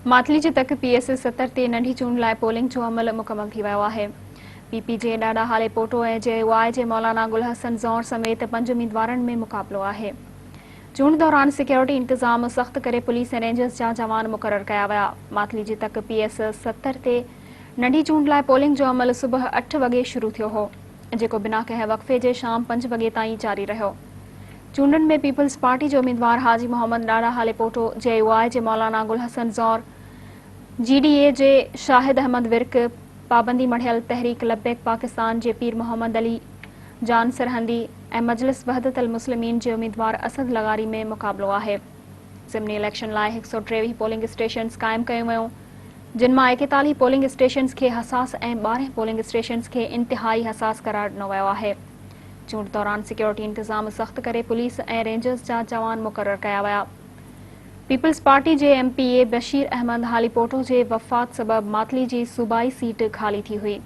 ماتلي جي تڪ P S 70 تي ننڍي چونڊ لاء پولنگ جو عمل مڪمل ٿي ويو آهي. پي پي جي ڏاڏا هاليپوٽو ۽ جي يو آء جي مولانا گل حسن زئور سميت پنج اميدوارن ۾ مقابلو آهي. چونڊ دوران سيڪيورٽي انتظام سخت ڪري پوليس ۽ رينجرز جا جوان مقرر ڪيا ويا. ماتلي جي تڪ پي ايس 70 تي ننڍي چونڊ لاء پولنگ جو عمل صبح اٺ وڳي شروع ٿيو هو، جيڪو بنا ڪنهن وقفي جي شام پنج وڳي تائين جاري رهيو. چونڊن ۾ پيپلز پارٽي جو اميدوار حاجي محمد ڏاڏا هاليپوٽو، جي يو آء جي مولانا گل حسن زئور، جي ڊي اي جي شاهد احمد ورڪ، پابندي مڙهيل تحريڪ لبيڪ پاڪستان جي پير محمد علي جان سرهندي ۽ مجلس وحدت المسلمين جي اميدوار اسد لغاري ۾ مقابلو آهي. ضمني اليڪشن لاء 123 پولنگ اسٽيشنز قائم ڪيون ويون، جن مان 41 پولنگ اسٽيشنز کي حساس ۽ 12 پولنگ اسٽيشنز کي انتهائي حساس قرار ڏنو ويو آهي. چونڊ دوران سيڪيورٽي انتظام سخت ڪري پوليس ۽ رينجرز جا جوان مقرر ڪيا ويا. پيپلز پارٽي جي M P A Bashir Ahmed Halepoto جي وفات سبب ماتلي جي صوبائي سيٽ خالي ٿي هئي.